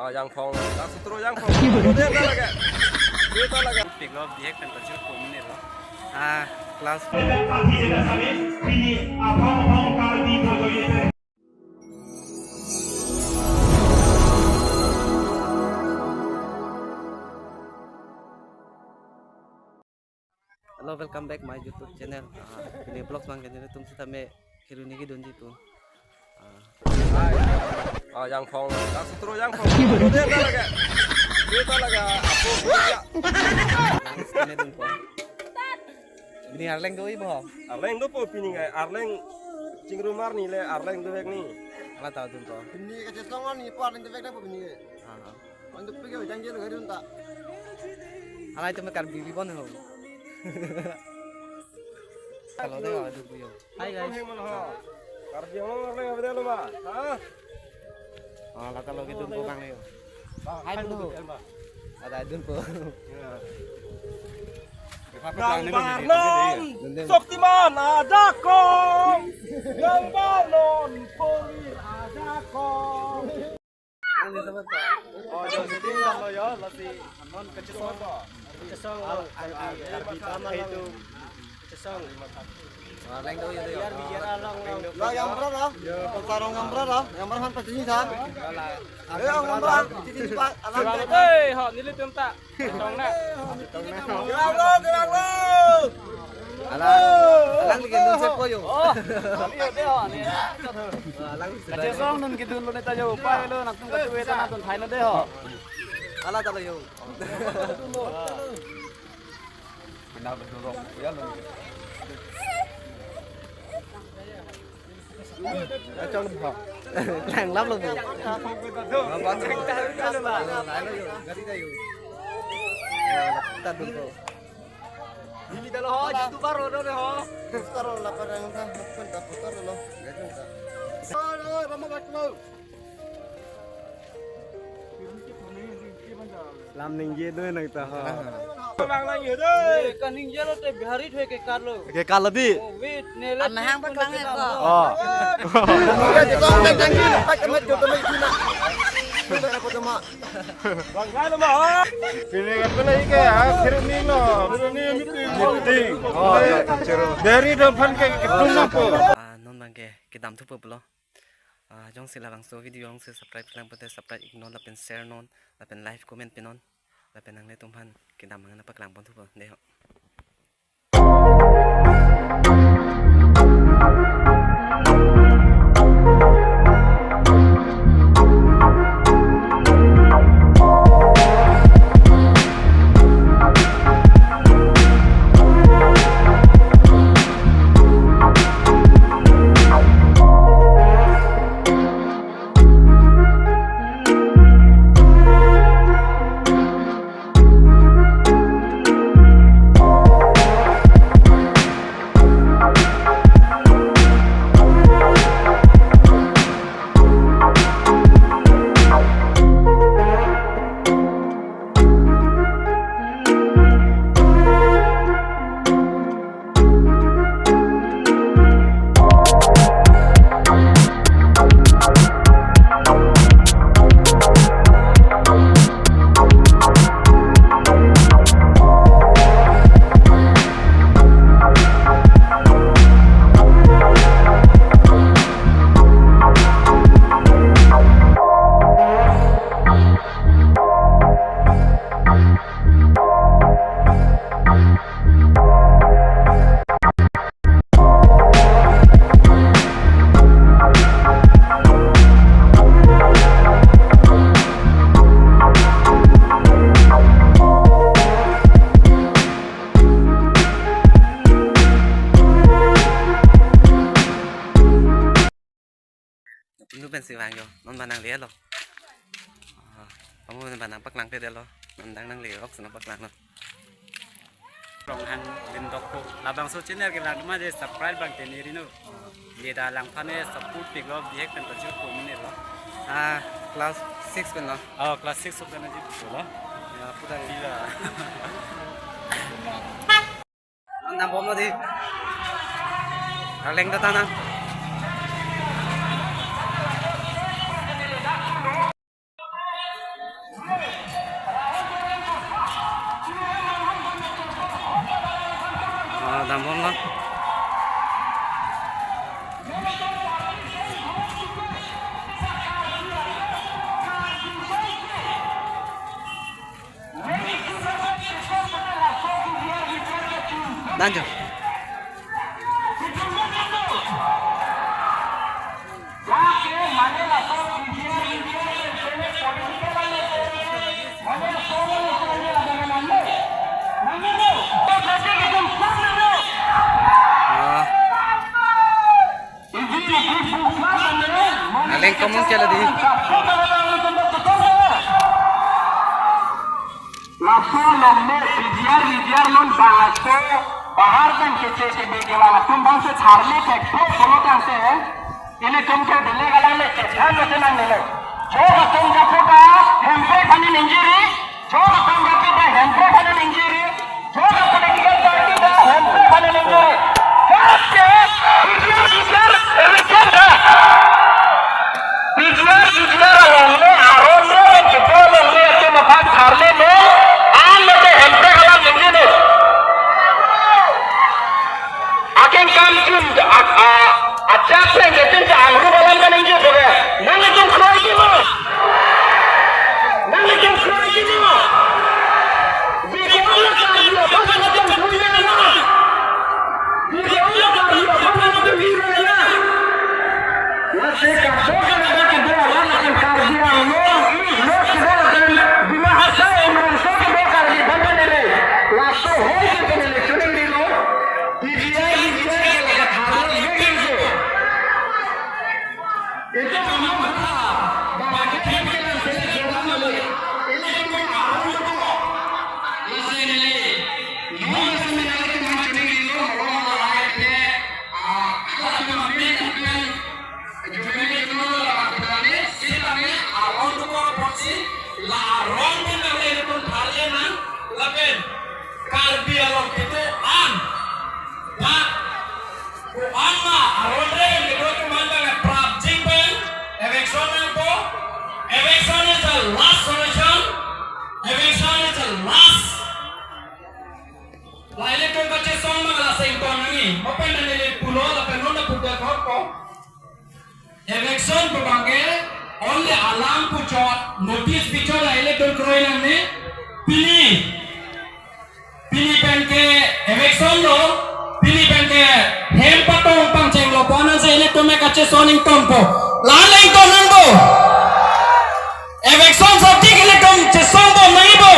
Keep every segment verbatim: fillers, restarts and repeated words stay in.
Ah, Jangphong, ah, sutro Jangphong. Dia tak lagi. Dia tak lagi. Pik lo, bihek pen pajir ko menit lo. Ah, class. Hello, welcome back my YouTube channel. Ah, pini vlogs abang ke nelitum sitame Kheroni kedunji atum. Ah, ah, Jangphong, ah, sutro Jangphong. Dia tak lagi. Dia tak lagi. Apo dia? Lang sitame dunpo. Pini Arleng do-i bo? Arleng dopo pini ngai. Arleng chingrum arni le Arleng dovek ni. Hala ta dunpo. Pini kachesong arni po Arleng dovek nangpo pini. Ah, ah. Untuk pergi jangje lo hari unta. Hala itum Karbi Ribbon ho. Kalau deh, kalau deh, yo. Hai, guys. Karbi Anglong, Arleng, apa dia lo, Ma? Ha? Oh, la ta lo kedunpo abang yo. Hai, bro. Ada dunpo. Ya. Nang Vernon, Shaktiman ajakong. Nang Vernon, Polir ajakong. Oh, yo, shooting lang lo yo, lasi non kachesong. Kachesong lo, Karbi, Karbi tama lang. Kachesong. Wah, lang do yo, do yo. Biar, biar along, along. Lo, yang berat lo. Yo, sarong yang berat lo. Yang berat han pasti ni sa. Eh, yang berat. Sini, sini, Pak. Alam. Eh, ho, nelitum ta. Tong na. Gerak lo, gerak lo. Ala, alang lagi dun sep ko yo. Oh, iya deh, ho, ni. Wah, alang lagi. Kachesong dun kedun lo neta yo, pa lo, nangtum katu eta nangtum thai na deh, ho. Ala ta lo yo. Bina bedurok, ya lo. Klang lap lo bu. Gari ta yo. Ta dunpo. Ini dah lo ho, YouTuber lo deh ho. Putar lo lapar yang kan, kan tak putar lo. Gak ada. Halo, mama bak lo. Lam ningje do nang ta ho. Bang lang ye deh. Ka ningje lo te bihari thoi ke kar lo. Ke kar lo di. Oh, wait, ne la. Amahang pa klang ko. Oh. Ya, di kong tang tang ni, pak kemet jo kemet cina. Sudah apa cuma? Bang kan mah. Pini kan pala ike akhir ni lo. Pini ni meeting. Meeting. Oh, ya, kacero. Dari depan ke ke pun apa? Ah, non abang ke kedam thupo pulo. Ah, jongsi labangso video jongsi subscribe lang pute subscribe iknon lapen share non lapen like comment pinon lapen nanglitum aphan kedam abang nangpaklang pon thupo dei ho. Punu pensi vang yo, non abang nangle lo. Ah, kamu abang nangpaklang te dei lo, non abang nangle ok si nangpaklang lo. Rong han lim dok ko, labangso channel ke lang ma je subscribe abang te neri no. Neta langphan ne support pik lo, bihek pen pajir ko menit lo. Ah, class six pen lo. Oh, class six pen na ji lo. Ya, putar. Iya. Nang bom lo di. Arleng datang nang. Amon lo. Danjo. Ah. Aleng komun kela di. Laso along le P G R, V G R non bang aso bahar pen keche kebe kelang atum bang se tharle thekpo pulo tangte, ilitum ke delek alang le chethan lote nangnelo. Chok atum kapu ta Hemprek aphan ningje ri, chok atum kapu ta Hemprek aphan ningje ri, chok apolitical party ta Hemprek aphan ningje ri. Kap ke P G R, V G R election ta. P G R, V G R along le, aron le, kepu along le, atum aphan tharle le, an le te Hemprek alam ningje ne. Akeng kam jun, a, a, ajat pen ketin ke angrup alam kaningje boke. Nanglitum kroi ji mo. Nanglitum kroi ji mo. Bikon la Karbi aphan atum kroi na na. Bikon la Karbi aphan atum kroi na na. Lasi kadokave kedo alam akan Karbi Anglong, East, West kedo akan Dima Hasao, Umrangso kedo Karbi aphan neli. Laso hoi ke neli chuningri lo. P G R, V G R ke lake tharlo, ye ke. Itu kamu bapa, bapa ke ke lang se ke lang le. Ini kan ko aron ko. Lasi neli, mo lasi neli ke man chuningri lo, mo lo la ke, ah, ala tu mami kan, jumene juno la ke ni, sitame aron ko apotsi, la aron ko na le ko tharle nang, lapen Karbi along kedo an. Dak, ko-an ma aron reng kedo atum an bang prapjin pen, eviction nangpo. Eviction is the last solution. Eviction is the last. La ilitum kachesong ma la sengton nangji. Mo pen neli pulo lapen non pudak hok ko. Eviction pu abang ke only alam puchot, notice pichot la ilitum kroi nangne, pini. Pini pen ke eviction lo, pini pen ke hem patong pangcheng lo, pu anan si ilitum ke kachesong ingtonpo. La le ington nangpo. Eviction sottik ilitum chesong bom nangji bo.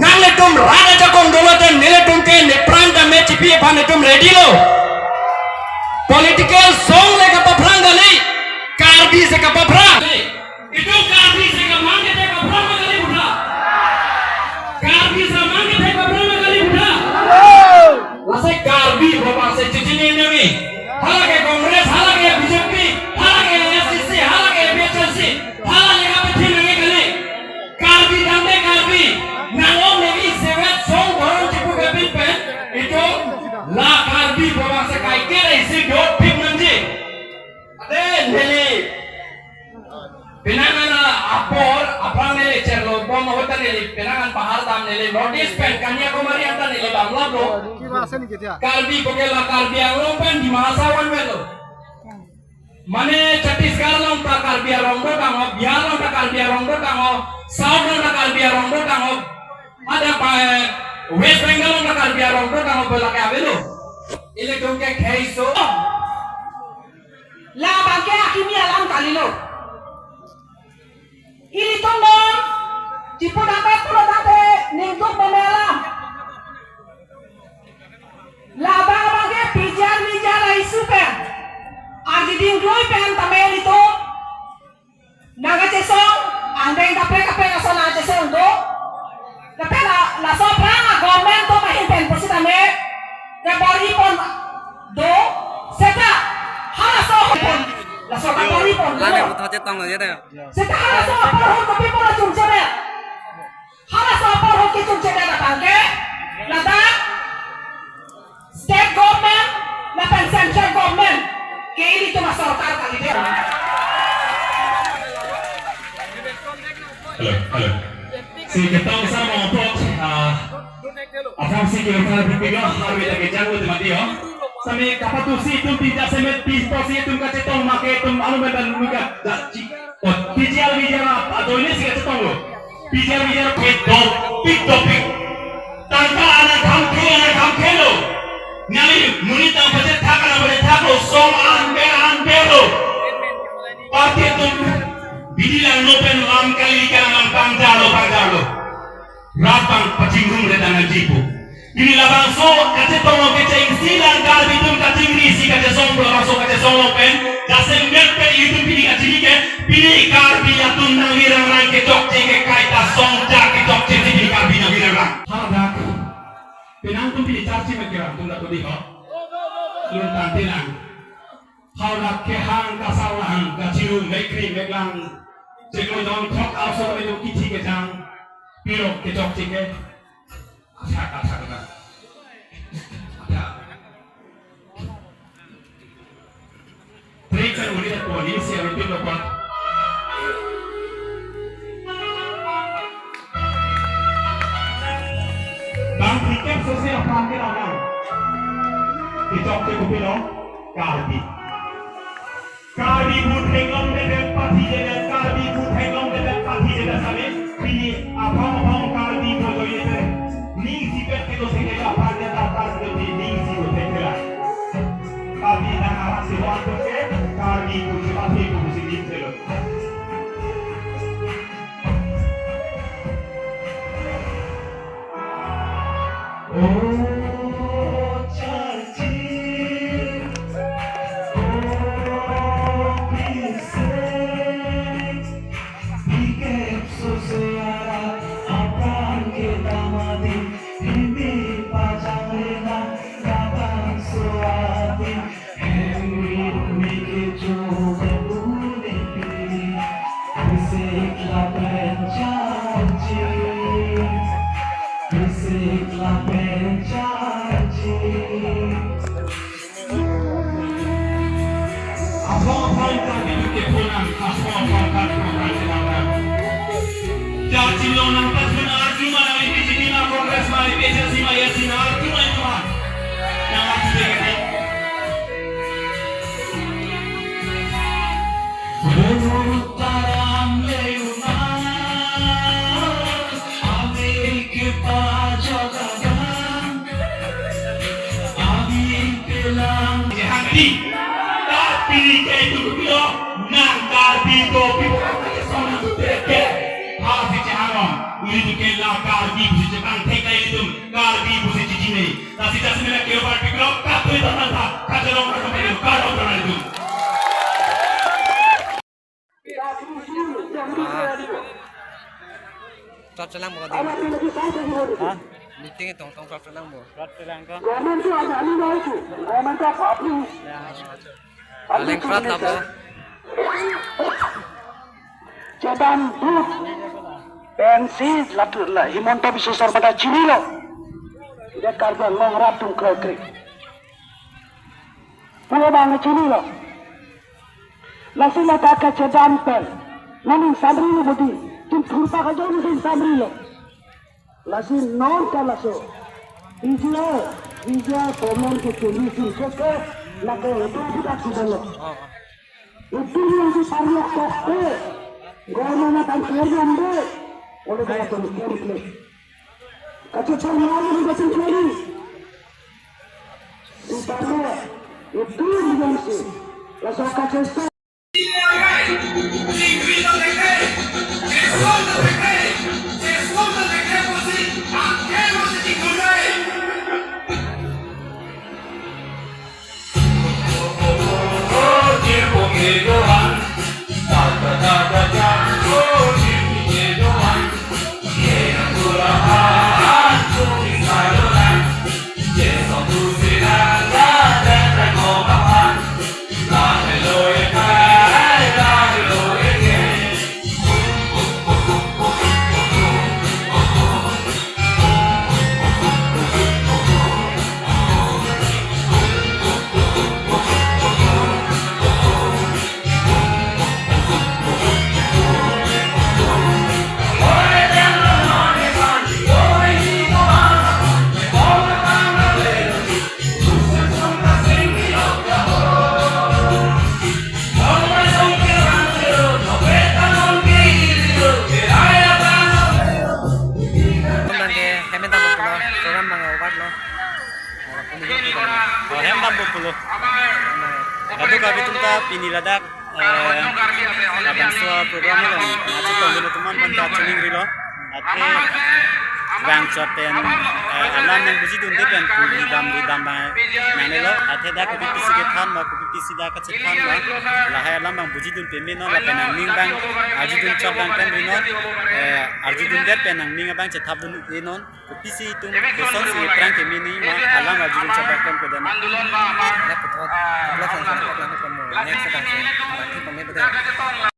Nanglitum rat ajakong dolo te nelitum ke nepran dam me chipi aphan itum ready lo. Political song le kapaphrang kali, Karbi si kapaphrang. Itum Karbi si kapaphrang kete kapaphrang kali budha. Karbi si kapaphrang kete kapaphrang kali budha. Lasi Karbi bapa si chichini nami. Hala ke Congress, hala ke B J P, hala ke A I C C, hala ke A P H L C, hala le kapethi nangji kali. Karbi damde Karbi, nang-ong neli seven song boron chipu kapin pen, itum la Karbi bapa si kaike isi dot phim nangji. Ate neli penang an apor, aphrang neli cherlo bom ahut ta neli penang an pahar dam neli North East pen Kanyakumari anta neli damlap lo. Karbi puke la Karbi Anglong pen Dima Hasao anvet lo. Mane Chhattisgarh along ta Karbi arong do tangho, Bihar along ta Karbi arong do tangho, South along ta Karbi arong do tangho, ada pa, eh, West Bengal along ta Karbi arong do tangho, pu lake avelo. Ilitum ke kheiso. Labang ke akimi alam kalilo. Ilitum non chipu dapat pulo tangte ningduk bom alam. Labang abang ke P G R V G R a-issue pen, arjiding dui pen tame ilitum nangkachesong, angdeng kaprek kaprek ason nangkachesong do. Lapen la, laso aphrang a-government atum ahin pen pusitame, kabor-i pon do, seta halaso pon, laso kabor-i pon do. Lale puthot chetong lo ya ta. Seta halaso apor ahut kopi pulo chungche ber. Halaso apor ahut kechungche ber abang ke, ladak state government lapen central government ke ilitum asorkar kalidet. Hello, hello. Si ketong sa mo apot, ah, Aphrangsi ke uthar bipik lo, harve ta kejang lo temati ho. Sami kapatu si itum tin jasemet pis posi itum kachetong make itum alu medan muka dachi. O, P G R V G R ajoine si kachetong lo. P G R V G R pit dopik dopik. Tangka ana kham khe, ana kham khe lo. Neli monit tang pachet thak, ana pachet thak lo, song an ber an ber lo. Party atum bidi langno pen lam kali kan lam pangjar lo, pangjar lo. Rat bang pachingrum re tangan jipo. Pini labangso kachetong lo kecheng si lang Karbi atum kachingri si kachesong labangso kachesong lo pen, jasemet pen itum pini kachingri ke, pini Karbi atum nangvirang rang kechokche ke kaita song ja kechokche si pini Karbi nangvirang rang. Hadak, penang atum pini charchi me kerang atum da todi ho. Lun tangte lang. Hadak kehang kasarlang kachiru mekri meklang. Cheklo jong thok aso me jong kithi kejang. Pirok kechokche ke. Athak athak na. Athak. Trik kan uli da poni si aru pin lo pa. Bang tiket sose aphan ke abang. Kechokche kopilo Karbi. Karbi bu theklongledet pathi jeda, Karbi bu theklongledet pathi jeda sami, pini aphong aphong Karbi bojoiledet. Ning sipet kedo thekela aphan jeda Karbi ning si bo thekela. Karbi nang arat si bo atur ke, Karbi bu si pathi bu si ning thelo. O charchi, o pise, bikep sose arat apran ke damadi, himi pajang rena, labangso adi. Hemri unike jo bebuni pi, bisik lapen charchi, bisik lapen charchi. Aphong aphong ta biduk ke phonang, aphong aphong ta phonang ke phonang. Charchi lo nang ta phonang arju mana I P G P ma Congress ma I P H L C ma ya si na arju ma itu ma. Nang arju dei kati. Taram leuma, ami kepajok abang, ami pelang. Jehati, tapi ke itu kepilo, nang Karbi to, pipo kata ke sona tu teke. Hal si ceharon, uli tu ke la Karbi, si cetang teke itu, Karbi, si cicine. Lasi jasemet ke obar pikrok, katui tangan ta, kajalong tangan ta, kalong tangan itu. Ah. Klap chelang bo kadi. Ha? Meeting tong tong klap chelang bo. Klap chelang ko. Government ko ada ni mau tu. Government ko apa ni? Ya. Paling prat lah bo. Chedan but. Pensi latu la Himanta Biswa Sarma ta chinilo. Dia Karbi Anglong rat atum krekre. Pulo bang chinilo. Lasi lata kachedan pen. Nangning samrilo bodi. Tum thurpa kajo nangning samrilo. Lasi non ta laso. Ijia, ijia problem ke solution ke ke. Lake itu kita sudah lo. Itu yang di parlok kok ke. Government akan kerja ambil. Oleh dia pun template. Kacupang lalu di batin kali. Sitame, itu dimensi. Laso kacesta. Neli ladak, eh, labangso program along nangchetongdun atum aphan ta chiningrilo. Athe vangchot pen, eh, alam nangbujidunde pen pu ridam ridam abang nangnelo. Athe dak kopi pisi kethan ma, kopi pisi dak kachethan ma, lahai alam abang bujidun pame non, lapen nangning abang arjudun chot abang klemri non, eh, arjudundet pen nangning abang chethapdun-e non. Kopisi itum kosonsi aphrang keme nangji ma, alam arjudun chot abang klemkledet non. Laputhot vlog sangsan paklang pon mo, next sangsan mati pame bede.